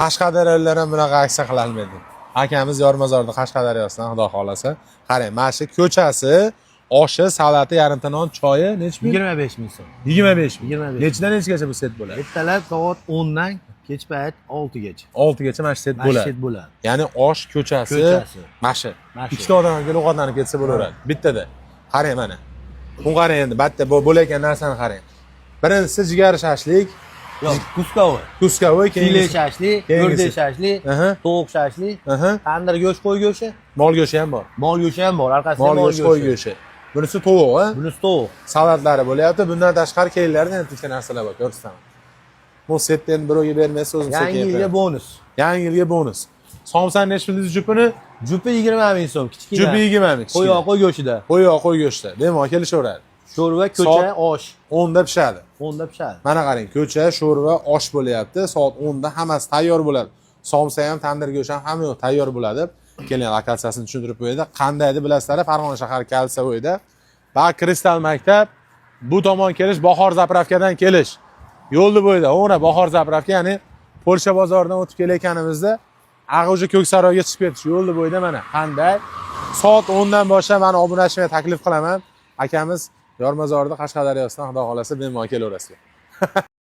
Qashqadaryoliklar ham bunaqa aksiya qilolmaydi. Akamiz Yormazorda, Qashqadaryosidan, xudo xohlasa. Qarang, mana shu ko'chasi, oshi, salati, yarimta non, choyi nechi pul? 25 000 so'm. 25 ming. 25. Nechidan nechagacha bu set bo'ladi? Ertalab soat 10 dan kech payt 6 gacha. 6 gacha mana shu set Mana shu bo'ladi. set bo'ladi. Ya'ni osh, ko'chasi, Ko'chasi. Mana shu. Mana shu. Ikkita odam kelib ovqatlanib ketsa bo'laveradi. Bittada. Qarang mana. Buni qarang endi, bitta bo'layotgan narsani qarang. Birinchisi jigar shashlik, Yo'q, кусковой. Кусковой, File keyingisi. Shashlik, Keyingisi. o'rdak shashlik, tovuq shashlik, tandir go'sht, qo'y go'shti, Mol go'shti ham bor. Mol go'shti ham bor, orqasida Mol go'shti, qo'y go'shti. Bunisi tovuq, a? Bunisi tovuq. Salatlari bo'lyapti. Bundan tashqari keyinlarida yana bitta narsalar bor, ko'rsataman. Bu setni endi birovga bermaysiz, o'zim Yangi setga yilga qo'yaman. Bonus. Yangi yilga bonus. Somsani nechi pul dedingiz jupini? Jupi 20 ming so'm, kichkina. Jupi 20 ming. Qo'y qo'y go'shtida. Qo'y qo'y go'shtida. Bemalol kelishaveradi. Sho'rva, ko'cha, Soat osh. 10 da pishadi. 10 da pishadi. Mana qarang, ko'cha, sho'rva, osh bo'lyapti. Soat 10 da hammasi tayyor bo'ladi. Somsa ham, tandir go'sht ham, hamma yoq tayyor bo'ladi. Keling, lokatsiyasini tushuntirib qo'yadi. Qanday deb bilasizlar, Farg'ona shahar Kalsavoyda. Va Kristal maktab bu tomon kelish, Bahor заправка dan kelish. Yo'lni bo'yida, o'na Bahor заправка, ya'ni Polsha bozoridan o'tib kelayotganimizda ag'a уже Ko'ksaroyga chiqib ketish yo'lni bo'yida mana qanday. Soat 10 dan boshlab mani obunachimga taklif qilaman. Akamiz Yormazorda, Qashqadaryosidan, xudo xohlasa, bemalol kelaverasizlar.